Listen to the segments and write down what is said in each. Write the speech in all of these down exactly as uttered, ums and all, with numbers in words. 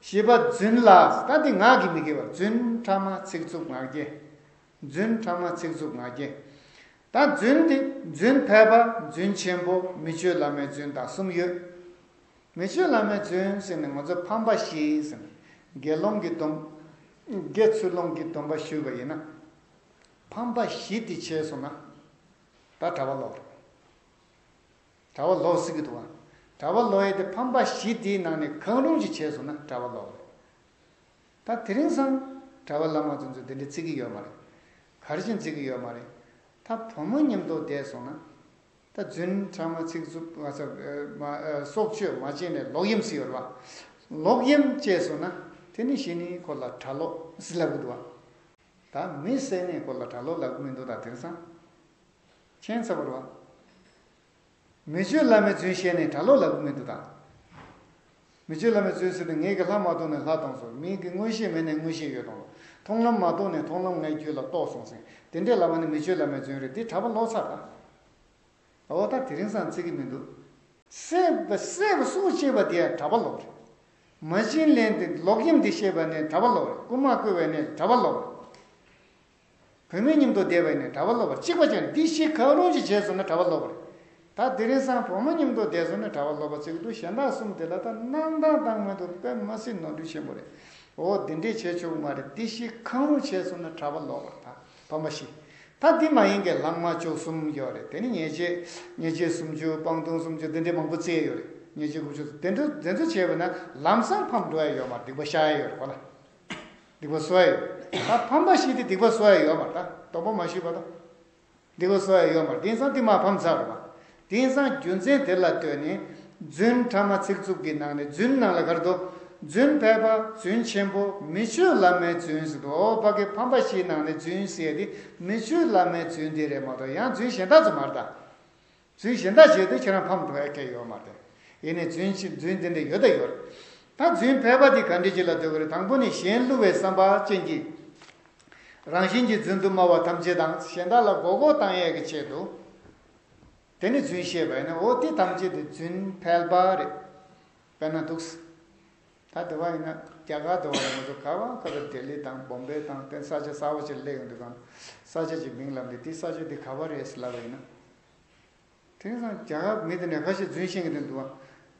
བཞི་པ་རྫུན་ལ། ད་འདི་ངག་གིས་མི་དགེ་བ། རྫུན། ཕྲ་མ། ཚིག་རྩུབ། ངག་འཁྱལ། རྫུན། ཕྲ་མ། ཚིག་རྩུབ། ངག་འཁྱལ། ད་རྫུན་འདི་རྫུན་ཕལ་པ། རྫུན་ཆེན་པོ། མི་ཆོས་བླ་མའི་རྫུན་དང་གསུམ་ཡོད། མི་ཆོས་བླ་མའི་རྫུན་ཟེར་ནས་ང་ཚོ་ཕམ་པ་བཞི་ཟེར་ནས་དགེ་སློང་གི་སྡོམ། དགེ་ཚུལ་སློང་གི་སྡོམ་པ་ཞུས་པ་ཡིན་ན། ཕམ་པ་བཞི་འདི་བྱས་སོང་ན་ད་གྲྭ་པ་ལོག་རེད། གྲྭ་པ་ལོག་སྲིད་ཀྱི་འདུག་ག་གྲྭ་པ་ལོག་ཡས་དེ་ཕམ་པ་བཞི་དེའི་ནང་ནས་གང་རུང་ཅིག་བྱས་སོང་ན་གྲྭ་པ་ལོག་རེད། ད་དེ་རིང་སང་གྲྭ་པ་བླ་མ་ཚོ་ཚོས་དེ་འདྲ་བརྩི་གི་ཡོད་མ་རེད། ག་རེ་བྱས་བརྩི་གི་ཡོད་མ་རེད། ད་བུ་མོ་མཉམ་དུ་བསྡད་སོང་ན། ད་རྫུན། ཕྲ་མ། ཚིག་རྩུབ། ང་ཚོ་མ་ཨ་སྲོག་གཅོད་མ་བྱས་ནས་ལོག་གཡེམ་ཟེར་ཡོད་རེད་པ། ལོག་གཡེམ་བྱས་སོང་ན་དེ་ནི་གཞི་ནས་ཁོ་ལ་གྲྭ་ལོག་ཟེར་ལབ་གི་འདུག་ག་ད་མི་བསད་ནས་ཁོ་ལ་གྲྭ་ལོག་ལབ་གི་མི་འདུག་ད་དེང་སང་། ཁྱད་མཚར་པོ་རེད་པ། མི་ཆོས་བླ་མའི་རྫུན་བཤད་ནས་གྲྭ་ལོག་ལབ་གི་མི་འདུག་ད། མི་ཆོས་བླ་མའི་རྫུན་ཟེར་ནས་ངེད་ཀྱིས་ལྷ་མ་གཏོགས་ནས་ལྷ་གཏོང་སོང་། མི་གིས་མངོན་ཤེས་མེད་ནས་མངོན་ཤེས་ཡོད་གཏོང་སོང་། མཐོང་ལམ་མ་གཏོགས་ནས་མཐོང་ལམ་ངའི་རྒྱུད་ལ་གཏོགས་སོང་ཟེར། དེ་འདྲས་ལབ་པ་ནི་མི་ཆོས་བླ་མའི་རྫུན་རེད། དེ་གྲྭ་པ་ལོག་ཚར་ད། འོ་ད་དེ་རིང་སང་བརྩི་གི་མི་འདུག་བསད་པ་བསད་པ་སྲོག་བཅད་པ་དེ་ཡང་གྲྭ་པ་ལོག་རེད། མ་བྱིན་ལེན་དེ་ལོག་གཡེམ་དེ་བཤད་པ་ནས་གྲྭ་པ་ལོག་རེད། རྐུན་མ་བརྐུས་པ་ནས་གྲྭ་པ་ལོག་རེད། བུད་མེད་མཉམ་དུ་བསྡད་པ་ནས་གྲྭ་པ་ལོག་པ་གཅིག་པ་ཅན་འདི་ཞིག་གང་རུང་ཞིག་བྱས་སོང་ན་གྲྭ་པ་ལོག་པ་རེད། ད་དེ་རིང་སང་བུ་མོ་མཉམ་དུ་བསྡད་སོང་ན་གྲྭ་པ་ལོག་པ་གཅིག་འདུག་གཞན་དག་གསུམ་དེ་ལ་ད་སྣང་དག་བཏང་མི་འདུག་དཔེ་མ་སྲིད་ནོར་འཁྲུལ་ཆེན་པོ་རེད། འོ་དེ་འདྲས་བྱས་ཆོག་གི་མ་རེད། འདི་ཞིག་གང་རུང་བྱས་སོང་ན་གྲྭ་པ་ལོག་པ་རེད། ད་ཕམ་པ་བཞི། ད་འདི་མ་ཡིན་གྱི་ལྷག་མ་བཅུ་གསུམ་ཡོད་རེད། དེ་ནི་ཉེས་བྱས། ཉེས་བྱས་སུམ་ཅུ། སྤང་ལྟུང་སུམ་ཅུ། དེ་འདྲས་མང་པོ་བརྩི་ཡས་ཡོད་རེད། ཉེས་བྱས་དགུ་བཅུ། དེ་འདྲ་དེ་ཚོ་བྱས་པ་ན་ལམ་སང་ཕམ་འགྲོ་ཡ་ཡོད་མ་རེད། སྡིག་པ་བཤགས་ཡ་ཡོད་རེད་གོ་ལ། སྡིག་པ་གསོ་ཡ་ཡོད། ད་ཕམ་པ་བཞི་དེ་སྡིག་པ་གསོ་ཡ་ཡོད་མ་རེད། ད་སྡོམ་པ་མ་ཞུས་བར་དུ་སྡིག་པ་གསོ་ཡ་ཡོད་མ་རེད། དེང་སང་དེ་མར་ཕམ་ཚར་རེད་པ། དེང་སང་རྒྱུ་མཚན་དེ་ལ་ལྟོས་ནས་རྫུན། ཕྲ་མ། ཚིག་རྩུབ་ཀྱི་ནང་ནས་རྫུན་ནང་ལ་ག་རེ་འདུག་རྫུན་ཕལ་པ། རྫུན་ཆེན་པོ། མི་ཆོས་བླ་མའི་རྫུན་ཟེར་འདུག་འོ་ཕ་གི་ཕམ་པ་བཞིའི་ནང་ནས་རྫུན་ཟེར་ཡ་དེ་མི་ཆོས་བླ་མའི་རྫུན་དེ་རེད་མ་གཏོགས་ཡང་རྫུན་གཞན་དག་ཚོ་མ་རེད་ད། རྫུན་གཞན་དག་བྱས་དུས་ཁྱེད་རང་ཕམ་འགྲོ་ཡ་གང་ཡང་ཡོད་མ་རེད། ཡིན་ནའི་རྫུན་ཅི་རྫུན་དེ་འདྲ་ཡོད་ད་ཡོད་རེད། ད་རྫུན་ཕལ་པ་དེ་ག་འདྲ་ཅིག་ལ་འདོད་ཀྱི་རེད། དང་པོ་ནི་གཞན་བསླུ་བའི་བསམ་པ་ཅན་གྱི། རང་བཞིན་གྱིས་རྫུན་དུ་སྨྲ་བ་ཐམས་ཅད་དང་། གཞན་དག་ལ་མགོ་སྐོར་བཏང་ཡས་ཀྱི་ཆེད་དུ། དེ་ནི་རྫུན་བཤད་པ་ཡིན་ན་འོ་དེ་ཐམས་ཅད་དེ་རྫུན་ཕལ་པ་རེད། དཔེར་ན་འདུག་ད་དེ་བ་ཡིན་ན་རྒྱ་གར་དེ་བ་ལ་ང་ཚོ་ག་བ་ག་བ་ལྡི་ལི་དང་བོམ་བེ་དང་དེ་ས་ཆ་གསར་པ་ཅིག་སླེབས་ཡོང་དུས་གང་ས་ཆ་ཅིག་མིང་ལབ་ནས་དེ་ས་ཆ་དེ་ག་བ་རེད་ཟེར་ལབ་པ་ཡིན་ན། དེང་སང་རྒྱ་གར་མི་དེ་ནས་ཁ་ཤས་རྫུན་བཤད་མཁན་དེ་འདུག་བ།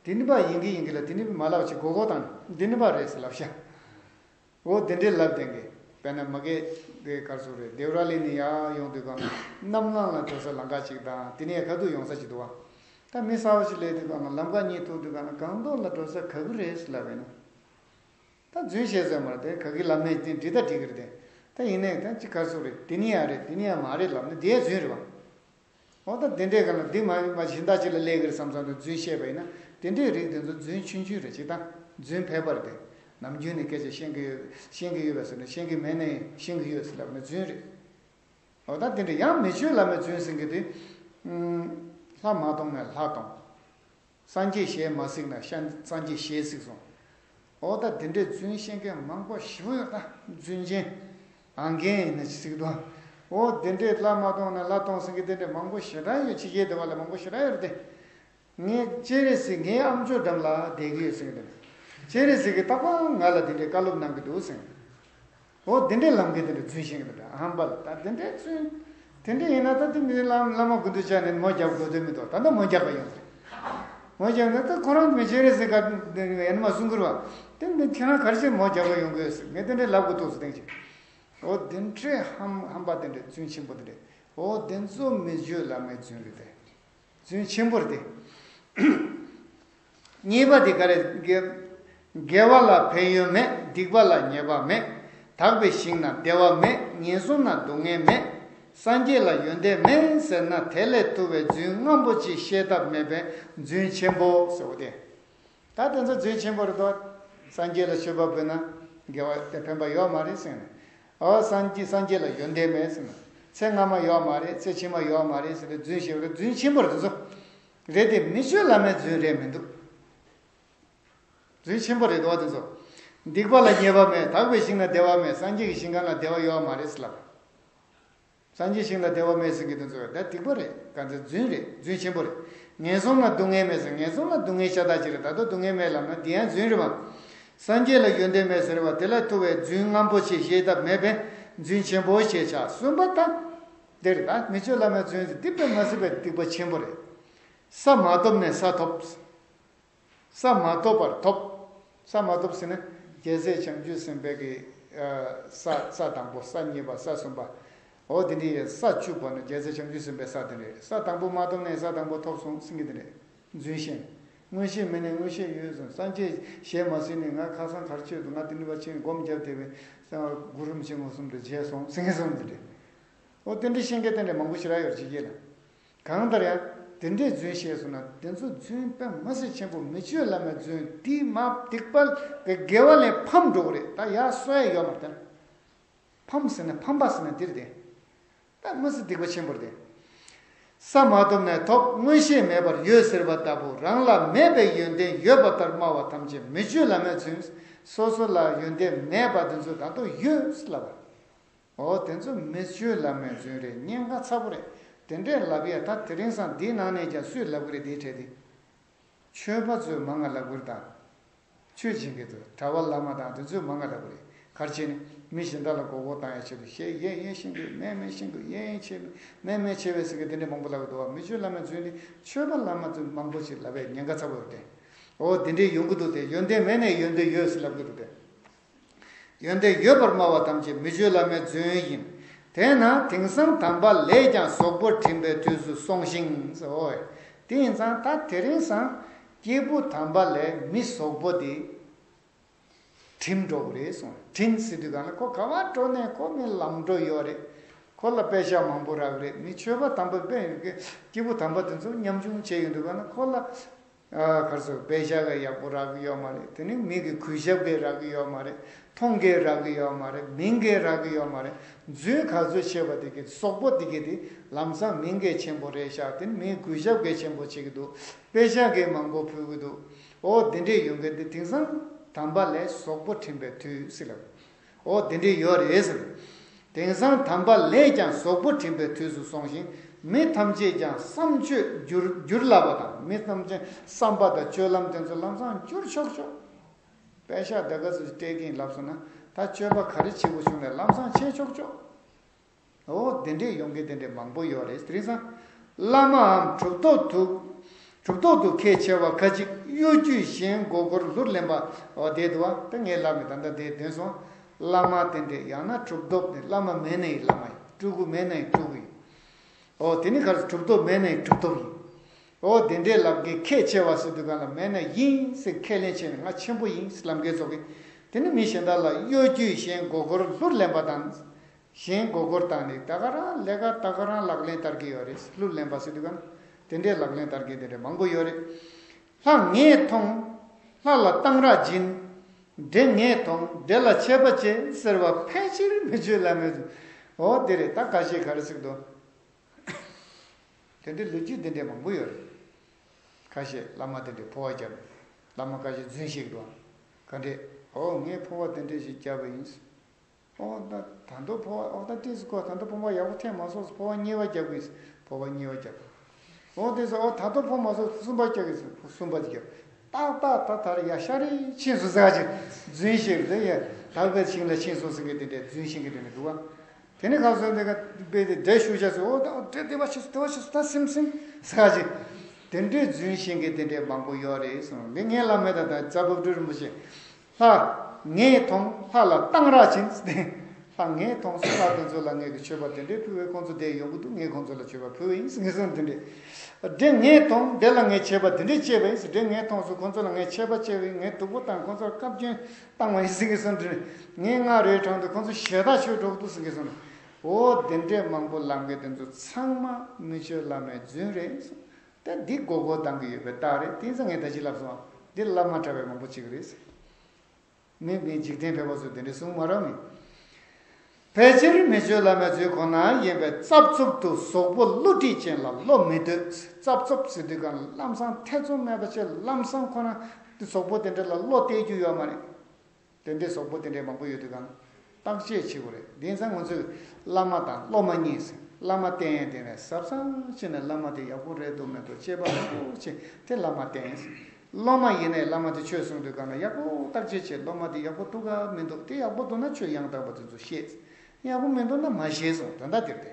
དེ་ནི་པ་ཡིན་གི་ཡིན་གི་ལ་དེ་ནི་མ་ལབ་ཅིག་མགོ་སྐོར་བཏང་ནས་འདི་ནི་པ་རེད་ཟེར་ལབ་ཤག་འོ་དེ་འདྲའི་ལབ་བསྡད་མཁན། དཔེར་ན་མ་གི་དེ་གར་སོང་རེད། སྡེ་བ་ར་ལི་ནས་ཡར་ཡོང་དུས་གང་གནམ་ལངས་ལ་འགྲོ་ས་ལམ་ཁ་ཅིག་དང་དེ་ནས་ཁ་ཐུག་ཡོང་ས་ཅིག་འདུག་བ། ད་མི་གསར་པ་ཞིག་སླེབས་དུས་གང་ལམ་ཁ་གཉིས་ཐུག་དུས་གང་སྒང་ཏོག་ལ་འགྲོ་ས་ག་གི་རེད་ཟེར་ལབ་པས་ན། ད་རྫུན་བཤད་ས་མ་རེད་དེ། ག་གི་ལབ་ནས་དེ་འགྲིག་ད་འགྲིག་གི་རེད་དེ། ད་ཡིན་ནའི་ད་ཅི་གར་སོང་རེད། དེ་ནི་ཡང་རེད། དེ་ནི་ཡང་མ་རེད་ལབ་ན་དེ་རྫུན་རེད་བ། འོ་ད་དེ་འདྲའི་སྒང་ལ་འདི་མ་མ་གཞན་དག་ཅིག་ལ་སླེབས་ཀྱི་རེད་བསམ་བསམ་དུ་རྫུན་བཤད་པ་ཡིན་ན་དེ་འདྲའི་རིགས་དེ་ཚོ་རྫུན་ཆུང་ཆུང་རེད། ཅིག་དང་རྫུན་ཕལ་པ་རེད་དེ། ནམ་རྒྱུན་ནས་སྐད་ཆ་ཤེས་ཀྱི་ཡོད། ཤེས་ཀྱི་ཡོད་པ་ཟེར་ནས་ཤེས་ཀྱི་མེད་ནའི་ཤེས་ཀྱི་ཡོད་ཟེར་ལབ་ན་རྫུན་རེད། འོ་ད་དེ་འདྲ་ཡང་མི་ཆོས་བླ་མའི་རྫུན་ཟེར་མཁན་དེ། ལྷ་མ་གཏོང་ན་ལྷ་གཏོང་། སངས་རྒྱས་ཞལ་མ་གཟིགས་ན་ཤ- སངས་རྒྱས་ཞལ་གཟིགས་སོང་། འོ་ད་དེ་འདྲའི་རྫུན་བཤད་མཁན་མང་པོ་ཞེ་པོ་ཡོད་ད། རྫུན་ཅན། ཨང་རྒན་ཡིན་ན་ཅི་ཟིག་དང་། འོ་དེ་འདྲའི་བླ་མ་གཏོང་ན་ལྷ་གཏོང་ཟེར་མཁན་དེ་འདྲའི་མང་པོ་ཞེ་དྲག་ཡོད། ཕྱི་རྒྱལ་དེ་བ་ལ་མང་པོ་ཞེ་དྲག་ཡོད་རེད་དེ། ངས་སྤྱན་རས་གཟིགས་ངའི་ཨ་མཆོག་འགྲམ་ལ་བསྡད་ཀྱི་ཡོད་ཟེར་གྱི་འདུག་སྤྱན་རས་གཟིགས་ཀྱིས་རྟག་པར་ང་ལ་དེ་འདྲའི་བཀའ་སློབ་གནང་གི་འདུག་ཟེར། འོ་དེ་འདྲའི་ལམ་ཁའི་དེ་འདྲའི་རྫུན་བཤད་མཁན་དེ་འདྲ་ཧམ་པ་ལ་ད་དེ་འདྲའི་རྫུན། དེ་འདྲ་ཡིན་ན་ད་དེ་མི་བླ་བླ་མ་དགུ་འདུས་བཅག་ནས་མོ་རྒྱབ་དགོས་དོན་མི་འདུག་ད་ལྟ་མོ་རྒྱབ་པ་ཡོང་ཟེར། མོ་རྒྱབ་ན་ད་ཁོ་རང་མི་སྤྱན་རས་གཟིགས་ཀ་ཡན་མ་གསུང་གི་རེད་བ། དེ་མི་ཁྱེད་རང་ག་རེ་བྱས་མོ་རྒྱབ་པ་ཡོང་གི་ཡོད་ཟེར། ངས་དེ་འདྲའི་ལབ་དགོས་ཐུག་ཟེར་སྟེང་ཅིག་འོ་དེ་འདྲའི་ཧམ་ཧམ་པ་དེ་འདྲའི་རྫུན་ཆེན་པོ་དེ་འདྲའི། འོ་དེ་ཚོ་མི་ཆོས་བླ་མའི་རྫུན་རེད་དེ། རྫུན་ཆེན་པོ་རེད་དེ། གཉིས་པ་དེ་ག་རེ། དགེ- དགེ་བ་ལ་ཕན་ཡོན་མེད། སྡིག་པ་ལ་ཉེས་པ་མེད། དག་པའི་ཞིང་ན་བདེ་བ་མེད། ངན་སོང་ན་སྡུག་བསྔལ་མེད། སངས་རྒྱས་ལ་ཡོན་ཏན་མེད་ཟེར་ན་དེ་ལས་ཐུ་བའི་རྫུན་རྔམ་པོ་ཅིག་བཤད་ཐབས་མེད་པས་རྫུན་ཆེན་པོ་ཟེར་བ་དེ། ད་དེ་ཚོ་རྫུན་ཆེན་པོ་རེད་དོ། སངས་རྒྱས་ལ་མཆོད་པ་འབུལ་ན་དགེ་བ་དེ་ཕན་པ་ཡོད་མ་རེད་ཟེར་ནས། ཨོ་སངས་རྒྱས་སངས་རྒྱས་ལ་ཡོན་ཏན་མེད་ཟེར་ན། ཚེ་སྔ་མ་ཡོད་མ་རེད། ཚེ་ཕྱི་མ་ཡོད་མ་རེད་ཟེར་ཏེ་རྫུན་བཤད་པ་རེད། རྫུན་ཆེན་པོ་རེད་དེ་ཚོ། རེད་དེ་མི་ཆོས་བླ་མའི་རྫུན་རེད་མི་འདུག་རྫུན་ཆེན་པོ་རེད་དོ་དེ་ཚོ། སྡིག་པ་ལ་ཉེས་པ་མེད། དག་པའི་ཞིང་ན་བདེ་བ་མེད། སངས་རྒྱས་ཀྱི་ཞིང་ཁམས་ལ་བདེ་བ་ཡོད་མ་རེད་ཟེར་ལབ། སངས་རྒྱས་ཞིང་ལ་བདེ་བ་མེད་ཟེར་གྱི་དེ་ཚོ་ད་སྡིག་པ་རེད། ག་ཚོད་རྫུན་རེད། རྫུན་ཆེན་པོ་རེད། ངན་སོང་ན་སྡུག་བསྔལ་མེད་ཟེར། ངན་སོང་ན་སྡུག་བསྔལ་ཤ་སྟག་ཅིག་རེད། ད་དུང་སྡུག་བསྔལ་མེད་ལབ་ན་དེ་ཡང་རྫུན་རེད་པ། སངས་རྒྱས་ལ་ཡོན་ཏན་མེད་ཟེར་བ་དེ་ལ་ཐུབ་པའི་རྫུན་རྔམ་པོ་ཆེ་བཤད་ཐབས་མེད་པས་རྫུན་ཆེན་པོ་ཞེས་བྱ། གསུམ་པ་ད། འདིར་ད་མི་ཆོས་བླ་མའི་རྫུན་འདི་དཔེ་མ་སྲིད་པའི་སྡིག་པ་ཆེན་པོ་རེད། ས་མ་ཐོབ་ནས་ས་ཐོབ། ས་མ་ཐོབ་པར་ཐོབ། ས་མ་ཐོབ་ཟེར་ན་རྒྱལ་སྲས་བྱང་ཆུབ་སེམས་དཔའི་གི་ས་ས་དང་པོ་ས་གཉིས་པ་ས་གསུམ་པ། འོ་དེ་འདྲའི་ས་བཅུ་པ་ནི་རྒྱལ་སྲས་བྱང་ཆུབ་སེམས་དཔའི་ས་དེ་རེད། ས་དང་པོ་མ་ཐོབ་ནས་ས་དང་པོ་ཐོབ་སོང་ཟེར་གི་དེ་རེད། རྫུན་བཤད། མངོན་ཤེས་མེད་ནས་མངོན་ཤེས་ཡོད་གསུངས། སངས་རྒྱས་ཞལ་མ་གཟིགས་ནས་ང་ཁ་སང་གར་ཆོད་འདུག་ང་དེ་འདྲ་བ་ཕྱིན་སྒོམ་བརྒྱབ་བསྡད་པས་གུ་རུ་རིན་པོ་ཆེ་མངོན་སུམ་དུ་མཇལ་སོང་ཟེར་གི་གསུངས་དེ་རེད། འོ་དེ་འདྲའི་ཤེས་མཁན་དེ་འདྲ་མང་པོ་ཞེ་དྲག་ཡོད་རེད་ཅིག་ཡིན་ལ། གང་ལྟར་ཡང་དེ་འདྲའི་རྫུན་བཤད་སོང་ན་དེ་ཚོ་རྫུན་དཔེ་མ་སྲིད་ཆེན་པོ། མི་ཆོས་བླ་མའི་རྫུན་དེའི་མ་སྡིག་པ་གི་དགེ་བ་ལས་ཕམ་འགྲོ་གི་རེད། ད་ཡར་གསོ་ཡ་ཡོད་མ་རེད་ད། ཕམ་ཟེར་ན་ཕམ་པ་ཟེར་ན་འདིར་དེ། དཔེ་མ་སྲིད་སྡིག་པ་ཆེན་པོ་རེད་དེ། ས་མ་ཐོབ་ནས་ཐོབ། མངོན་ཤེས་མེད་པར་ཡོད་ཟེར་བ་ལྟ་བུ། རང་ལ་མེད་པའི་ཡོན་ཏན་ཡོད་པ་ལྟར་སྨྲ་བ་ཐམས་ཅད་མི་ཆོས་བླ་མའི་རྫུན། སོ་སོ་ལ་ཡོན་ཏན་མེད་པ་དེ་ཚོ་ད་དུང་ཡོད་ལབ་པ། འོ་དེ་ཚོ་མི་ཆོས་བླ་མའི་རྫུན་རེད། ཉེན་ཁ་ཚ་པོ་རེད། དེ་འདྲས་ལབ་ཡ་ད་དེ་རིང་སང་འདིའི་ནང་ནས་ཀྱང་སུས་ལབ་གི་རེད་དེའི་གྲས་དེ། ཆོས་པ་ཚོས་མང་ང་ལབ་གི་རེད་ད། ཆོས་བྱེད་མཁན་ཚོ་གྲྭ་པ་བླ་མ་དང་དེ་ཚོས་མང་ང་ལབ་གི་རེད། ག་རེ་བྱས་ནས་མི་གཞན་དག་ལ་མགོ་སྐོར་བཏང་ཡ་ཆེད་དུ་བཤད་ཡས་ཡས་ཤེས་དགོས། མེད་མེད་ཤེས་དགོས། ཡས་ཡས་ཆེ་མེད་མེད་ཆེ་བས་ཟེར་གི་དེ་འདྲས་མང་པོ་ལབ་གི་འདུག་བ། མི་ཆོས་བླ་མའི་རྫུན་ནི་ཆོས་པ་བླ་མ་ཚོས་མང་པོ་ཞིག་ལབ་པའི་ཉེན་ཁ་ཚ་པོ་ཡོད་དེ། འོ་དེ་འདྲས་ཡོང་གི་འདུག་སྟེ། ཡོན་ཏན་མེད་ནས་ཡོན་ཏན་ཡོད་ཟེར་ལབ་གི་འདུག་སྟེ། ཡོན་ཏན་ཡོད་པར་སྨྲ་བ་ཐམས་ཅད་མི་ཆོས་བླ་མའི་རྫུན་ཡིན། དེས་ན་དེང་སང་དམ་པ་ལས་ཀྱང་ཟོག་པོ་བྲིན་པའི་དུས་སུ་སོང་ཞིང་ཟེར། འོ། དེ་ཡིན་ཙང་ད་དེ་རིང་སང་སྐྱེས་བུ་དམ་པ་ལས་མི་ཟོག་པོ་དེ་བྲིན་འགྲོ་གི་རེད་གསུངས། བྲིན་ཟེར་དུས་གང་ལ་ཁོ་ག་བ་འགྲོ་ནས་ཁོ་མི་ལམ་འགྲོ་ཡོད་རེད། ཁོ་ལ་པད་ཤག་མང་པོ་རག་གི་རེད། མི་ཆོས་པ་དམ་པ་དཔེ་ཡོད་གི་སྐྱེས་བུ་དམ་པ་དེ་ཚོ་ཉམ་ཆུང་བྱས་ཡོང་དུས་གང་ལ་ཁོ་ལ། ཨ་ག་རེ་ཟེར། པད་ཤག་གི་ཡག་པོ་རག་གི་ཡོད་མ་རེད། དེ་ནི་མི་གི་གུས་ཞབས་གི་རག་གི་ཡོད་མ་རེད། མཐོང་གི་རག་གི་ཡོད་མ་རེད། མིང་གི་རག་གི་ཡོད་མ་རེད། རྫུན་ག་ཚོད་བཤད་པ་དེ་གི་ཟོག་པོ་དེ་གི་དེ་ལམ་སང་མིང་གི་ཆེན་པོ་རེད་ཤག་དེ་ནི་མིའི་གུས་ཞབས་གི་ཆེན་པོ་བྱེད་གི་འདུག་པད་ཤག་གི་མང་པོ་ཕུལ་གི་འདུག་འོ་དེ་འདྲས་ཡོང་གི་འདི་དེང་སང་དམ་པ་ལས་ཟོག་པོ་བྲིན་པའི་དུས་ཟེར་ལབ། འོ་དེ་འདྲས་ཡོད་རེད་ཟེར། དེང་སང་དམ་པ་ལས་ཀྱང་ཟོག་པོ་བྲིན་པའི་དུས་སུ་སོང་ཞིང་། མི་ཐམས་ཅད་ཀྱང་བསམ་སྤྱོད་འགྱུར་འགྱུར་སླ་བ་དང་། མི་ཐམས་ཅད་བསམ་པ་དང་སྤྱོད་ལམ་དེ་ཚོ་ལམ་སང་འགྱུར་ཆོག་ཆོག་པད་ཤག་ད་ག་ཚོད་སྤྲད་ཀྱིན་ལབ་སོང་ན་ད་སྤྱོད་པ་ག་རེ་བྱེད་དགོས་བྱུང་ནས་ལམ་སང་བྱེད་ཆོག་ཆོག་འོ་དེ་འདྲས་ཡོང་གི་དེ་འདྲས་མང་པོ་ཡོད་རེད། དེ་རིང་སང་བླ་མའམ་གྲུབ་ཐོབ་ཏུ། གྲུབ་ཐོབ་ཏུ་ཁས་འཆེ་བ་ཁ་ཅིག་གཡོ་སྒྱུས་གཞན་མགོ་སྐོར་ལྷུར་ལེན་པ། འོ་དེ་འདུག་བ། ད་ངས་ལབ་མི་ད་ལྟ་དེ་འདོན་སོང་། བླ་མ་དེ་འདྲས་ཡང་ན་གྲུབ་ཐོབ་ནི་བླ་མ་མེད་ནའི་བླ་མ་ཡིན། སྤྲུལ་སྐུ་མེད་ནའི་སྤྲུལ་སྐུ་ཡིན། འོ་དེ་ནི་ག་རེ། གྲུབ་ཐོབ་མེད་ནའི་གྲུབ་ཐོབ་ཡིན། འོ་དེ་འདྲས་ལབ་མཁན་ཁས་འཆེ་བ་ཟེར་དུས་གང་ལ་མེད་ན་ཡིན་ཟེར་ཁས་ལེན་བྱས་ནས་ང་ཆེན་པོ་ཡིན་ཟེར་ལབ་མཁན་ཚོ་གིས་དེ་ནི་མི་གཞན་དག་ལ་གཡོ་སྒྱུས་གཞན་མགོ་སྐོར་ལྷུར་ལེན་པ་དང་། གཞན་མགོ་སྐོར་བཏང་ནས་ད་ག་རང་ལས་ཀ་ད་ག་རང་ལག་ལེན་བསྟར་གྱི་ཡོད་རེད། ལྷུར་ལེན་པ་ཟེར་དུས་གང་དེ་འདྲའི་ལག་ལེན་བསྟར་མཁན་དེ་འདྲ་མང་པོ་ཡོད་རེད། ལྷ་ངས་མཐོང་། ལྷ་ལ་གཏང་རག་སྦྱིན། འདྲེ་ངས་མཐོང་། འདྲེ་ལ་ཆད་པ་བྱེད་ཟེར་བ་ཕལ་ཆེར་མི་ཆོས་བླ་མའི་རྫུན། འོ་དེ་རེད། ད་ཁ་ཤས་ག་རེ་ཟེར་གི་འདུག་དེ་འདྲའི་ལོ་རྒྱུས་དེ་འདྲའི་མང་པོ་ཡོད་རེད། ཁ་ཤས་བླ་མ་དེ་འདྲའི་འཕོ་བ་བརྒྱབ། བླ་མ་ཁ་ཤས་རྫུན་བཤད་ཀྱི་འདུག་ག་འདྲས། འོ་ངས་འཕོ་བ་དེ་འདྲས་ཞིག་བརྒྱབ་པ་ཡིན། ཨོ་ད་ད་དུང་འཕོ་བ། ཨོ་ད་ཏིས་ཀོ་ད་དུང་འཕོ་བ་ཡག་པོ་ཐེབས་མ་སོང་། འཕོ་བ་གཉིས་པ་རྒྱབ་དགོས། འཕོ་བ་གཉིས་པ་རྒྱབ། ཨོ་དེ་ཚོ་ཨོ་ད་དུང་འཕོ་མ་སོང་། གསུམ་པ་རྒྱབ་དགོས། གསུམ་པ་རྒྱབ། ཏག་ཏག་ད་ད་རེ་ཡ་ཤ་རེ་ཕྱིན་སོང་ཟེར་ག་ཅིག་རྫུན་བཤད་རེད་ཡ། དག་པའི་ཞིང་ལ་ཕྱིན་སོང་ཟེར་མཁན་དེ་འདྲས་རྫུན་བཤད་མཁན་དེ་འདྲས་འདུག་བ། དེ་ནས་ཁ་སང་འདི་ག་དཔེ་དེ་འདྲས་ཞུ་བྱ་ཟེར། ཨོ་ད་འདྲས་དེ་བ་ཕྱིན་སོང་། དེ་བ་ཕྱིན་སོང་། ད་སིམ་སིམ་ཟེར་ག་ཅིག་དེ་འདྲས་རྫུན་བཤད་མཁན་དེ་འདྲས་མང་པོ་ཡོད་རེད་གསུངས། འདི་ངས་ལབ་མེད། ད་ད་རྩ་བབ་སྤྲུལ་རིན་པོ་ཆེ། ལྷ་ངས་མཐོང་། ལྷ་ལ་གཏང་རག་བྱིན། ལྷ་ངས་མཐོང་སོང་། ལྷ་དེ་ཚོ་ལ་ངས་ཀྱི་མཆོད་པ་དེ་འདྲས་ཕུལ་བས་ཁོང་ཚོ་བསྡད་ཡོང་གི་འདུག་ངས་ཁོང་ཚོ་ལ་མཆོད་པ་ཕུལ་བ་ཡིན་ཟེར་གསུངས། དེ་འདྲས། འདྲེ་ངས་མཐོང་། འདྲེ་ལ་ངས་ཆད་པ་དེ་འདྲས་བྱས་པ་ཡིན་ཟེར། འདྲེ་ངས་མཐོང་སོང་། ཁོང་ཚོ་ལ་ངས་ཆད་པ་བྱས་པ་ཡིན། ངས་སྡུག་པོ་བཏང་། ཁོང་ཚོར་བཀའ་བཀྱོན་བཏང་བ་ཡིན་ཟེར་གསུངས། དེ་འདྲས། ངས་སྔར་རེའི་གྲོང་དུ་ཁོང་ཚོ་ཞེ་དྲག་ཆོས་སྒྲུབ་འདུག་ཟེར་གསུངས། འོ་དེ་འདྲས་མང་པོ་ལབ་མཁན་དེ་ཚོ་ཚང་མ་མི་ཆོས་བླ་མའི་རྫུན་རེད་གསུངས། ད་འདི་མགོ་སྐོར་བཏང་གི་ཡོད་པའི་རྟགས་རེད། དེང་སང་ངས་ད་ཅི་ལབ་སོང་། འདི་བླ་མ་གྲྭ་པའི་མང་པོ་ཅིག་རེད། མི་མི་འཇིག་རྟེན་ཕལ་པ་ཚོས་དེ་འདྲའི་གསུང་མ་རག་མི། ཕལ་ཆེར་མི་ཆོས་བླ་མའི་རྫུན་ཁོ་ན་ཡིན་པས་རྩབ་རྩུབ་ཏུ་ཟོག་པོ་བསླུ་བྲིད་ཅན་ལ་བློ་མི་གཏོད། རྩབ་རྩུབ་ཟེར་དུས་གང་ལ་ལམ་སང་ཐེ་ཚོམ་མེད་པ་བྱས། ལམ་སང་ཁོ་ན་ཟོག་པོ་དེ་འདྲ་ལ་བློ་གཏད་རྒྱུ་ཡོད་མ་རེད། དེ་འདྲའི་ཟོག་པོ་དེ་འདྲའི་མང་པོ་ཡོད་དུས་གང་། བརྟག་དཔྱད་བྱེད་དགོས་རེད། དེང་སང་ང་ཚོས་བླ་མ་དང་སློབ་མ་གཉིས་ཟེར། བླ་མ་བསྟེན་ཡས་དེ་ནས་གཟབ་གཟབ་བྱས་ནས་བླ་མ་དེ་ཡག་པོ་རེད་འདུག་མི་འདུག་དཔྱད་པ་ཡག་པོ་བྱས་དེ་བླ་མ་བསྟེན་ཟེར། སློབ་མ་ཡིན་ནའི་བླ་མ་དེ་ཆོས་གསུང་དུས་སྒང་ལ་ཡག་པོ་བརྟག་དཔྱད་བྱེད། སློབ་མ་དེ་ཡག་པོ་འདུག་ག་མི་འདུག་དེ་ཡག་པོ་འདུག་ན་ཆོས་ཡང་དག་པ་དེ་ཚོ་བཤད། ཡག་པོ་མི་འདུག་ན་མ་བཤད་གསུང་། ད་ལྟ་དེར་དེ།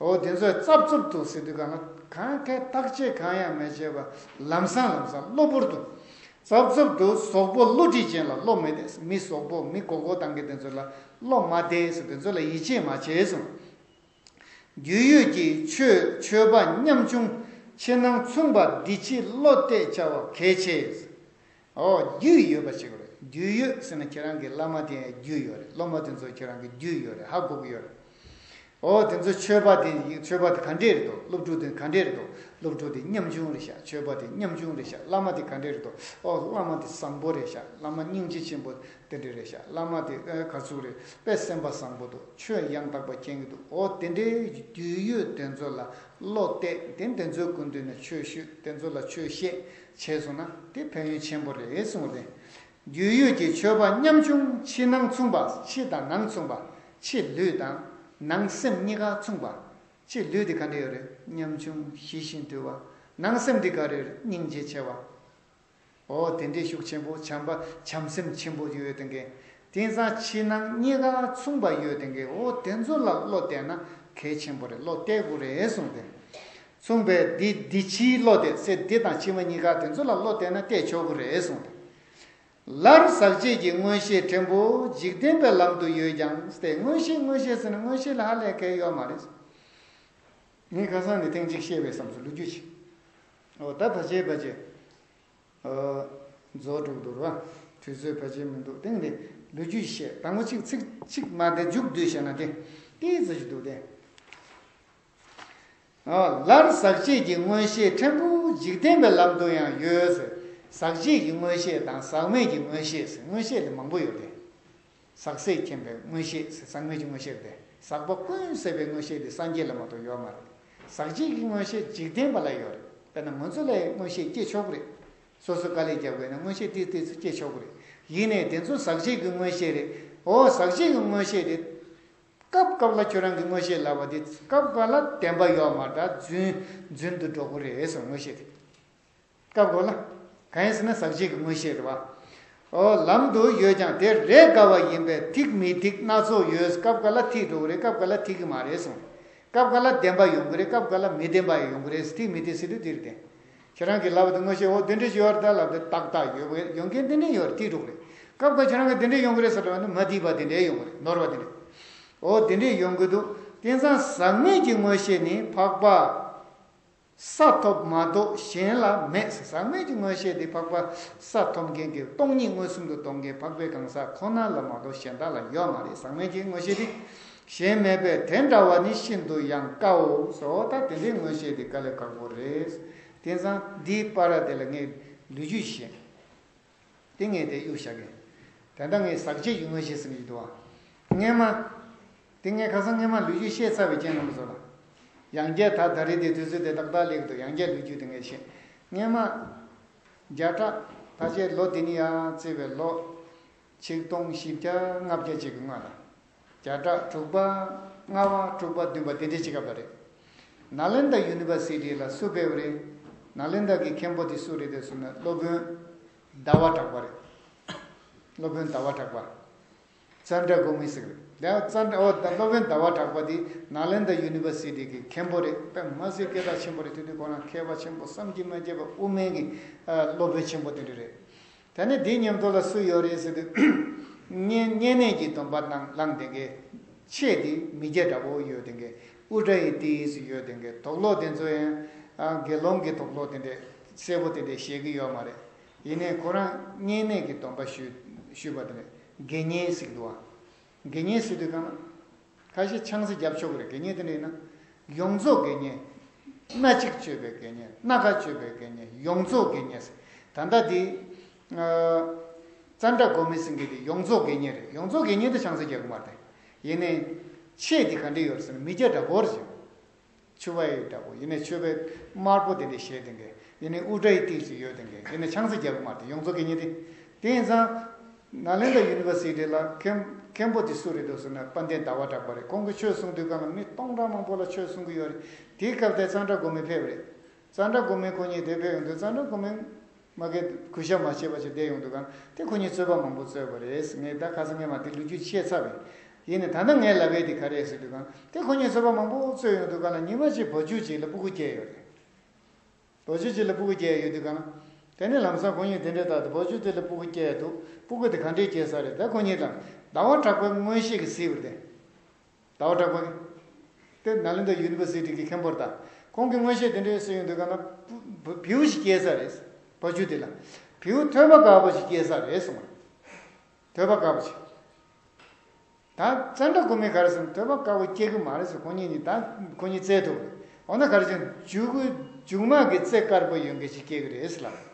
འོ་དེ་ཚོས་རྩབ་རྩུབ་ཏུ་ཟེར་དུས་སྒང་ལ་གང་ག་བརྟག་དཔྱད་གང་ཡང་མི་བྱེད་པ། ལམ་སང་ལམ་སང་གློ་བུར་དུ། རྩབ་རྩུབ་ཏུ་ཟོག་པོ་བསླུ་བྲིད་ཅན་ལ་བློ་མི་གཏད། མི་ཟོག་པོ་མི་མགོ་སྐོར་བཏང་མཁན་དེ་ཚོ་ལ་བློ་མ་གཏད་ཟེར། དེ་ཚོ་ལ་ཡིད་ཆེས་མ་བྱེད་གསུང་། རྒྱུས་ཡོད་ཀྱི་ཆོས་ཆོས་པ་ཉམ་ཆུང་ཕྱི་ནང་མཚུངས་པ་འདི་ཕྱི་བློ་གཏད་བྱ་བ་གལ་ཆེ། ཨོ་རྒྱུས་ཡོད་པ་ཞིག་རེད། རྒྱུས་ཡོད་ཟེར་ན་ཁྱེད་རང་གི་བླ་མ་དེ་རྒྱུས་ཡོད་རེད། སློབ་མ་དེ་ཚོ་ཁྱེད་རང་གི་རྒྱུས་ཡོད་རེད། ཧ་གོ་གི་ཡོད་རེད། ཨོ་དེ་ཚོ་ཆོས་པ་དེ་ཆོས་པ་དེ་ག་འདྲས་རེད་དོ། སློབ་ཕྲུག་དེ་ག་འདྲས་རེད་དོ། སློབ་ཕྲུག་དེ་ཉམ་ཆུང་རེད་ཤག་ཆོས་པ་དེ་ཉམ་ཆུང་རེད་ཤག་བླ་མ་དེ་ག་འདྲས་རེད་དོ། ཨོ་བླ་མ་དེ་བཟང་པོ་རེད་ཤག་བླ་མ་སྙིང་རྗེ་ཆེན་པོ་དེ་འདྲས་རེད་ཤག་བླ་མ་དེ་ཨེ་ག་ཚོད་རེད། དཔེ་སེམས་པ་བཟང་པོ་འདུག་ཆོས་ཡང་དག་པ་མཁྱེན་གྱི་འདུག་ཨོ་དེ་འདྲའི་རྒྱུས་ཡོད་དེ་ཚོ་ལ་བློ་གཏད་དེ། དེ་ཚོའི་སྐུ་མདུན་ནས་ཆོས་ཞུས། དེ་ཚོ་ལ་ཆོས་བཤད་བྱས་སོང་ན་དེ་ཕན་ཡོན་ཆེན་པོ་རེད་གསུངས་རེད། རྒྱུས་ཡོད་ཀྱི་ཆོས་པ་ཉམ་ཆུང་། ཕྱི་ནང་མཚུངས་པ། ཕྱི་དང་ནང་མཚུངས་པ། ཕྱི་ལུས་དང་ནང་སེམས་གཉིས་ཀ་མཚུངས་པ། ཕྱི་ལུས་དེ་ག་འདྲ་ཡོད་རེད། ཉམ་ཆུང་ཞི་ཞིང་དུལ་བ། ནང་སེམས་དེ་ག་རེ་རེད། སྙིང་རྗེ་ཆེ་བ། ཨོ་དེ་འདྲའི་ཤུགས་ཆེན་པོ་བྱམས་པ་བྱམས་སེམས་ཆེན་པོ་ཡོད་དེ་འགས། དེང་སང་ཕྱི་ནང་གཉིས་ཀ་མཚུངས་པ་ཡོད་དེ་འགས། ཨོ་དེ་ཚོ་ལ་བློ་གཏད་ན་གལ་ཆེན་པོ་རེད། བློ་གཏད་དགོས་རེད་གསུངས་ཏེ། མཚུངས་པའི་འདི་འདི་ཕྱིའི་བློ་གཏད་ཟེར། འདི་དང་ཕྱི་མ་གཉིས་ཀ་དེ་ཚོ་ལ་བློ་གཏད་ན་གཏད་ཆོག་གི་རེད་གསུངས་ཏེ། ལར་ཟག་བཅས་ཀྱི་མངོན་ཤེས་ཕྲན་བུ་འཇིག་རྟེན་པའི་ལམ་དུ་ཡོད་ཀྱང་ཟེར། མངོན་ཤེས་མངོན་ཤེས་ཟེར་ན་མངོན་ཤེས་ལ་ཧ་ལས་གལ་ཡོད་མ་རེད། ངས་ཁ་སང་ནས་ཐེངས་གཅིག་བཤད་པའི་བསམ་ཚུལ་ལོ་རྒྱུས་ཤིག་ཨོ་ད་ཕལ་ཆེར་ཕལ་ཆེར། ཨོ། རྫོགས་འགྲོ་གི་འདུག་ར། དུས་ཚོད་ཕལ་ཆེར་མི་འདུག་དེང་ནས་ལོ་རྒྱུས་བཤད། དང་པོ་གཅིག་ཚིག་གཅིག་མ་དེ་མཇུག་བསྡུས་བཤད་ན་དེ་ཏིག་ཙམ་ཞིག་འདུག་སྟེ། ཨོ། ལར་ཟག་བཅས་ཀྱི་མངོན་ཤེས་ཕྲན་བུ་འཇིག་རྟེན་པའི་ལམ་དུ་ཡང་ཡོད་ཟེར། ཟག་བཅས་ཀྱི་མངོན་ཤེས་དང་ཟག་མེད་ཀྱི་མངོན་ཤེས་ཟེར། མངོན་ཤེས་དེ་མང་པོ་ཡོད་དེ། ཟག་ཟད་མཁྱེན་པའི་མངོན་ཤེས་ཟེར། ཟག་མེད་ཀྱི་མངོན་ཤེས་དེ། ཟག་པ་ཀུན་ཟད་པའི་མངོན་ཤེས་དེ་སངས་རྒྱས་ལ་མ་གཏོགས་ཡོད་མ་རེད། ཟག་བཅས་ཀྱི་མངོན་ཤེས་འཇིག་རྟེན་པ་ལ་ཡོད་རེད། དཔེར་ན་ང་ཚོ་ལ་ཡང་མངོན་ཤེས་སྐྱེ་ཆོག་གི་རེད། སོ་སོ་དཀའ་ལས་རྒྱབ་དགོས་ན་མངོན་ཤེས་ཏིག་ཏིག་ཙམ་སྐྱེ་ཆོག་གི་རེད། ཡིན་ནའི་དེ་ཚོ་ཟག་བཅས་ཀྱི་མངོན་ཤེས་རེད། ཨོ་ཟག་བཅས་ཀྱི་མངོན་ཤེས་རེད། སྐབས་སྐབས་ལ་ཁྱོད་རང་གི་མངོན་ཤེས་ལབ་པ་དེ་སྐབས་འགའ་ལ་བདེན་པ་ཡོད་མ་རེད། ད་རྫུན་རྫུན་དུ་འགྲོ་གི་རེད་ཟེར། མངོན་ཤེས་དེ་སྐབས་འགའ་ལ་གང་ཡིན་ཟེར་ན་ཟག་བཅས་ཀྱི་མངོན་ཤེས་རེད་བ། ཨོ་ལམ་དུ་ཡོད་ཀྱང་དེ་རེས་འགའ་བ་ཡིན་པས་ཐིག་མི་ཐིག་སྣ་ཚོགས་ཡོད། སྐབས་འགའ་ལ་ཐིག་འགྲོ་གི་རེད། སྐབས་འགའ་ལ་ཐིག་གི་མ་རེད་གསུངས། སྐབས་འགའ་ལ་བདེན་པ་ཡོང་གི་རེད། སྐབས་འགའ་ལ་མི་བདེན་པ་ཡང་ཡོང་གི་རེད། ཐིག་མི་ཐིག་ཟེར་དུས་དེ་རེད་དེ། ཁྱེད་རང་གིས་ལབ་པ་དེ་མངོན་ཤེས་འོ་དེ་འདྲ་ཞིག་ཡོད་རེད་ད་ལབ་དེ་ཏག་ཏག་ཡོད་གི་རེད། ཡོང་མཁན་དེ་འདྲ་ཡོད་རེད། ཐིག་འགྲོ་གི་རེད། སྐབས་འགའ་ཁྱེད་རང་གིས་དེ་འདྲ་ཡོང་གི་རེད་ཟེར་ལབ་ན་མ་ཐིག་པ་དེ་འདྲ་ཡོང་གི་རེད། ནོར་བ་དེ་འདྲ། འོ་དེ་འདྲ་ཡོང་གི་འདུག་དེང་སང་ཟག་མེད་ཀྱི་མངོན་ཤེས་ནི་འཕགས་པ་ས་ཐོབ་མ་གཏོགས་གཞན་ལ་མེད་ཟེར། ཟག་མེད་ཀྱི་མངོན་ཤེས་དེ་འཕགས་པ་ས་ཐོབ་མཁན་གྱི་སྟོང་ཉིད་མངོན་སུམ་དུ་མཐོང་མཁན་འཕགས་པའི་གང་ཟག་ཁོ་ན་ལ་མ་གཏོགས་གཞན་དག་ལ་ཡོད་མ་རེད། ཟག་མེད་ཀྱི་མངོན་ཤེས་དེ་གཞན་མེད་པས་དེ་འདྲ་བ་ནི་ཤིན་ཏུ་ཡང་དཀའོ་ཟེར། འོ་ད་དེ་འདྲའི་མངོན་ཤེས་དེ་དཀའ་ལས་ཁག་པོ་རེད། དེང་སང་འདིའི་བར་དེ་ལ་ངས་ལོ་རྒྱུས་བཤད། དེ་ངས་དེ་གཡུག་བཞག་གི། ད་ལྟ་ངས་ཟག་བཅས་ཀྱི་མངོན་ཤེས་ཟེར་གྱི་འདུག་ཨ། སྔས་མ། དེ་ངས་ཁ་སང་སྔས་མ་ལོ་རྒྱུས་བཤད་ཚར་བའི་རྐྱེན་ངན་པ་བཟོ་ལ། ཡང་བསྐྱར་ད་ད་རེས་དེ་དུས་ཚོད་དེ་ཏག་ཏག་སླེབས་འདུག་ཡང་བསྐྱར་ལོ་རྒྱུས་དེ་ངས་བཤད། སྔས་མ། བརྒྱ་ཕྲག་ཕལ་ཆེར་ལོ་དེ་ནས་ཡར་བརྩིས་པའི་ལོ། ཆིག་སྟོང་བཞི་བརྒྱ་ལྔ་བརྒྱ་ཅིག་གི་སྔོན་ལ། བརྒྱ་ཕྲག་དྲུག་པ། ལྔ་པ། དྲུག་པ། བདུན་པ་དེ་འདྲའི་ཆེ་སྐབས་ལ་རེད། ནཱ་ལེནྡྲ་ཡུ་ནི་ཝར་སི་ཊི་ལ་སུ་ཕེབས་རེད། ནཱ་ལེནྡྲ་གི་མཁན་པོ་དེ་སུ་རེད་དེ་སུ་ན་སློབ་དཔོན་ཟླ་བ་གྲགས་པ་རེད། སློབ་དཔོན་ཟླ་བ་གྲགས་པ། ཙནྡྲ་གོ་མི་ཟེར་རེད། ད་ཙནྡྲ་ཨོ་ད་སློབ་དཔོན་ཟླ་བ་གྲགས་པ་དེ་ནཱ་ལེནྡྲ་ཡུ་ནི་ཝར་སི་ཊི་གི་མཁན་པོ་རེད། དཔེ་མ་སྲིད་སྐད་གྲགས་ཆེན་པོ་རེད། དེ་དུས་ཁོ་རང་མཁས་པ་ཆེན་པོ་བསམ་གྱིས་མ་ཁྱབ་པ་དབུ་མའི་གི་སློབ་དཔོན་ཆེན་པོ་དེ་འདྲ་རེད། ད་ནི་འདི་མཉམ་དུ་ལ་སུ་ཡོད་རེད་ཟེར་དུས། བསྙེན་བསྙེན་གནས་ཀྱི་སྡོམ་པ་གནང་བླངས་དེ་གའི་ཆེད་དེ་མི་བརྒྱ་འདྲ་པོ་ཡོད་དེ་གའི་ཨུ་དྲ་ཡི་ཏི་ཟེར་ཡོད་དེ་གའི་དོགས་སློང་དེ་ཚོ་ཡང་དགེ་སློང་གི་དོགས་སློང་དེ་འདྲ་གསལ་པོ་དེ་འདྲ་བཤད་ཀྱི་ཡོད་མ་རེད། ཡིན་ནའི་ཁོ་རང་བསྙེན་གནས་ཀྱི་སྡོམ་པ་ཞུས་ཞུས་པ་དེ་འདྲ་དགེ་བསྙེན་ཟེར་གྱི་འདུག་བ། དགེ་བསྙེན་ཟེར་དུས་གང་ན། ཁ་ཤས་ཆང་ས་བརྒྱབ་ཆོག་གི་རེད། དགེ་བསྙེན་དེ་འདྲ་ཡིན་ན། ཡོངས་རྫོགས་དགེ་བསྙེན། སྣ་གཅིག་སྤྱོད་པའི་དགེ་བསྙེན། སྣ་ཁ་སྤྱོད་པའི་དགེ་བསྙེན། ཡོངས་རྫོགས་དགེ་བསྙེན་ཟེར། ད་ལྟ་འདི། ཙནྡྲ་གོ་མི་སིང་གི་འདི་ཡོངས་རྫོགས་དགེ་བསྙེན་རེད། ཡོངས་རྫོགས་དགེ་བསྙེན་དེ་ཆང་ས་བརྒྱབ་གི་མ་རེད། ཡིན་ནའི། ཆེད་དེ་ག་འདྲ་ཡོད་རེད་ཟེར་ན་མི་བརྒྱ་འདྲ་པོ་རེད་ཟེར། ཕྱུ་པ་ཡི་འདྲ་པོ་ཡིན་ནའི་ཕྱུ་པའི་དམར་པོ་དེ་འདྲ་བཞེས་དེ་འདྲ་ཡིན་ནའི་དབུ་སྐྲ་ཡི་ཏིག་ཙམ་ཡོད་དེ་འདྲ་ཡིན་ནའི་ཆང་ས་རྒྱག་གི་མ་རེད། ཡོངས་རྫོགས་དགེ་བསྙེན་དེ། དེ་ཡིན་ཙང་། ནཱ་ལེནྡྲ་ཡུ་ནི་ཝར་སི་ཊི་ལ་མཁན་མཁན་པོ་དེ་སུ་རེད་འདུག་ཟེར་ན་དཔལ་ལྡན་ཟླ་བ་གྲགས་པ་རེད། ཁོང་གིས་ཆོས་གསུང་དུས་སྒང་ལ་མི་སྟོང་ཕྲག་མང་པོ་ལ་ཆོས་གསུང་གི་ཡོད་རེད། དེའི་སྐབས་དེ་ཙནྡྲ་གོ་མི་ཕེབས་རེད། ཙནྡྲ་གོ་མི་ཁོ་གཉིས་དེ་ཕེབས་ཡོང་དུས་ཙནྡྲ་གོ་མི། མ་གི་གུས་ཞབས་མ་བྱས་པ་ཅིག་བསྡད་ཡོང་དུས་གང་དེ་ཁོ་གཉིས་རྩོད་པ་མང་པོ་རྩོད་པ་རེད། ངས་ད་ཁ་སང་ངས་མ་དེ་ལོ་རྒྱུས་བཤད་ཚར་བས། ཡིན་ནའི་ད་ལྟ་ངས་ལབ་པའི་དེ་ག་རེད་ཟེར་དུས་གང་དེ་ཁོ་གཉིས་རྩོད་པ་མང་པོ་རྩོད་ཡོང་དུས་གང་ལ་ཉི་མ་གཅིག་བ་ཕྱུགས་གཅིག་ལ་སྤུ་གུ་སྐྱེས་ཡོད་རེད། བ་ཕྱུགས་གཅིག་ལ་སྤུ་གུ་སྐྱེས་ཡོད་དུས་གང་ལ། དེ་ནས་ལམ་སང་ཁོ་གཉིས་དེ་འདྲའི་ལྟར་དུ་བ་ཕྱུགས་དེ་ལ་སྤུ་གུ་སྐྱེས་འདུག་སྤུ་གུ་དེ་ག་འདྲས་སྐྱེས་ས་རེད། ད་ཁོ་གཉིས་དང་ཟླ་བ་གྲགས་པའི་མངོན་ཤེས་ཀྱིས་གཟིགས་པ་རེད་དེ། ཟླ་བ་གྲགས་པ་གི། དེ་ནཱ་ལེནྡྲ་ཡུ་ནི་ཝར་སི་ཊི་གི་མཁན་པོ་རེད་ད། ཁོང་གིས་མངོན་ཤེས་དེ་འདྲའི་གཟིགས་ཡོང་དུས་གང་ན་བུ་བུ་བུ་ཞིག་སྐྱེས་ས་རེད། བ་ཕྱུགས་དེ་ལ། བུ་ཐོས་པ་དཀར་པོ་ཞིག་སྐྱེས་ས་རེད་གསུངས་པ་རེད། ཐོས་པ་དཀར་པོ་ཞིག་ད་ཙནྡྲ་གོ་མི་ག་རེ་ཟེར་ན་ཐོས་པ་དཀར་པོ་སྐྱེ་གི་མ་རེད་ཟེར། ཁོ་གཉིས་ནི་ད་ཁོ་གཉིས་རྩལ་ཐུབ་རེད། འོ་ན་ག་རེ་ཟེར་ན་མཇུག་མཇུག་མ་གི་རྩེ་དཀར་པོ་ཡོད་མཁན་ཞིག་སྐྱེ་གི་རེད་ཟེར་ལབ།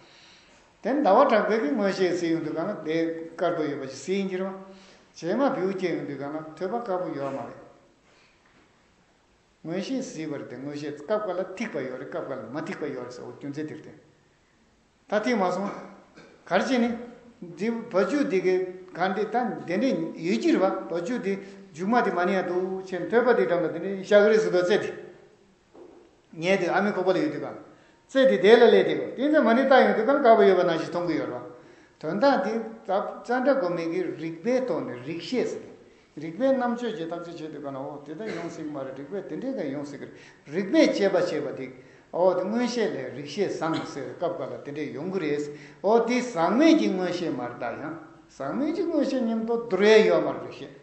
དེ་ནི་ཟླ་བ་གྲགས་པའི་གི་མངོན་ཤེས་གཟིགས་ཡོང་དུས་གང་ལ་དེ་དཀར་པོ་ཡོད་པ་ཞིག་གཟིགས་ཡིན་གྱི་རེད་པ། རྗེས་མ་བེའུ་སྐྱེ་ཡོང་དུས་གང་ལ་ཐོས་པ་དཀར་པོ་ཡོད་མ་རེད། མངོན་ཤེས་གཟིགས་པ་རེད་དེ། མངོན་ཤེས་སྐབས་འགའ་ལ་ཐིག་པ་ཡོད་རེད། སྐབས་འགའ་ལ་མ་ཐིག་པ་ཡོད་རེད་ཟེར། འོ་རྒྱུ་མཚན་དེ་རེད་དེ། ད་ཐིག་མ་སོང་། ག་རེ་བྱས་ནས། འདི་བ་ཕྱུགས་འདི་གི་ག་འདི་ད་དེ་འདྲས་ཡོད་ཀྱི་རེད་པ། བ་ཕྱུགས་འདི་མཇུག་མ་དེ་མ་ནི་ཡ་འདུག་བྱས་ནས་ཐོས་པ་དེ་འགྲམ་ལ་དེ་འདྲས་ཤ་གི་རེད་ཟེར་དུས་རྩེ་དེ། ཉལ་དུས་ཨ་མའི་ཁོག་པ་ལ་ཡོད་དུས་གང་། རྩེ་དེ་དེ་ལ་སླེབས་དེ་གོ་དེ་ཚོ་མ་ནི་ལྟ་ཡོང་དུས་གང་དཀར་པོ་ཡོད་པ་ནང་བཞིན་མཐོང་གི་ཡོད་རེད་པ། དོན་དག་དེ་ད་ཙནྡྲ་གོ་མི་གིས་རིགས་པའི་ཐོག་ནས་རིགས་ཤེས་ཟེར་ཏེ། རིགས་པའི་རྣམ་དཔྱོད་ཀྱིས་བརྟག་དཔྱད་བྱེད་དུས་གང་ན་འོ་དེ་ལྟར་ཡོང་སྲིད་ཀྱི་མ་རེད། རིགས་པས་དེ་འདྲའི་གང་ཡོང་སྲིད་ཀྱི་རེད། རིགས་པས་དཔྱད་པ་བྱས་པ་དེ། འོ་དེ་མངོན་ཤེས་ལས་རིགས་ཤེས་བཟང་ཟེར་སྐབས་འགའ་ལ་དེ་འདྲས་ཡོང་གི་རེད། འོ་དེ་ཟག་མེད་ཀྱི་མངོན་ཤེས་མ་རེད་ད། ཡང་ཟག་མེད་ཀྱི་མངོན་ཤེས་མཉམ་དུ་བསྡུར་ཡས་ཡོད་མ་རེད་རིགས་ཤེས།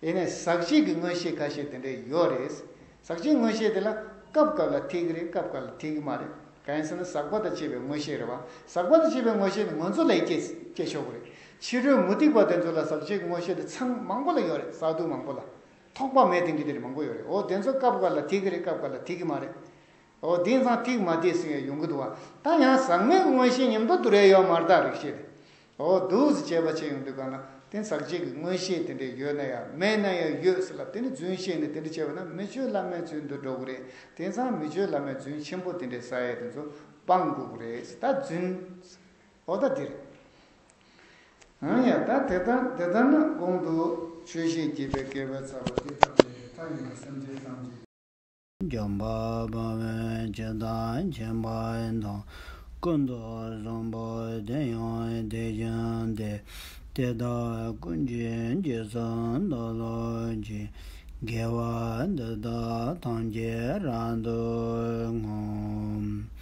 ཡིན་ནའི་ཟག་བཅས་ཀྱི་མངོན་ཤེས་ཁ་ཤས་དེ་འདྲས་ཡོད་རེད། ཟག་བཅས་མངོན་ཤེས་དེ་ལ་སྐབས་སྐབས་ལ་ཐེག་གི་རེད། སྐབས་སྐབས་ལ་ཐེག་གི་མ་རེད། གང་ཡིན་ཟེར་ན་ཟག་པ་དང་བཅས་པའི་མངོན་ཤེས་རེད་པ། ཟག་པ་དང་བཅས་པའི་མངོན་ཤེས་ནི་ང་ཚོ་ལ་སྐྱེ་སྐྱེ་ཆོག་གི་རེད། ཕྱི་རོལ་མུ་སྟེགས་པ་དེ་ཚོ་ལ་ཟག་བཅས་ཀྱི་མངོན་ཤེས་དེ་ཚང་མང་པོ་ལ་ཡོད་རེད། ཟག་སྡུག་མང་པོ་ལ། ཐོགས་པ་མེད་དེ་འདྲ་དེ་འདྲ་མང་པོ་ཡོད་རེད། འོ་དེ་ཚོ་སྐབས་སྐབས་ལ་ཐེག་གི་རེད། སྐབས་སྐབས་ལ་ཐེག་གི་མ་རེད། འོ་དེང་སང་ཐིག་མ་ཐིག་ཟེར་ཡང་ཡོང་གི་འདུག་བ། ད་ཡང་ཟག་མེད་ཀྱི་མངོན་ཤེས་མཉམ་དུ་བསྡུར་ཡས་ཡོད་མ་རེད་ད་རིགས་ཤེས་དེ། འོ་འདུག་སེ་དཔྱད་པ་བྱས་ཡོང་དུས་གང་ལ་དེ་ཟག་བཅས་ཀྱི་མངོན་ཤེས་དེ་འདྲས་ཡོད་ན་ཡང་མེད་ན་ཡང་ཡོད་ཟེར་ལབ། དེ་ནི་རྫུན་བཤད་ནས་དེ་འདྲ་བྱས་པ་ན་མི་ཆོས་བླ་མའི་རྫུན་དུ་འགྲོ་གི་རེད། དེང་སང་མི་ཆོས་བླ་མའི་རྫུན་ཆེན་པོ་དེ་འདྲས་ཟ་ཡས་དེ་ཚོ་སྤང་དགོས་ཀྱི་རེད། ད་རྫུན། འོ་ད་འདིར། ཨང་ཡ་ད་དེ་ལྟར་དེ་ལྟར་ན་གོང་དུ་ཆོས་བཤད་བགྱིས་པའི་དགེ་བའི་ཚབ་པ་དེ་ལྟ་སྟེ་མཐའ་ཡས་པའི་སེམས་ཅན་ཐམས་ཅད། འཇམ་དཔལ་དཔའ་བོས་ཇི་ལྟར་མཁྱེན་པ་དང་། ཀུན་ཏུ་བཟང་པོ་དེ་ཡང་དེ་བཞིན་ཏེ། དེ་དག་ཀུན་གྱི་རྗེས་སུ་བདག་སློབ་ཅིང་། དགེ་བ་འདི་དག་ཐམས་ཅད་རབ་ཏུ་བསྔོ།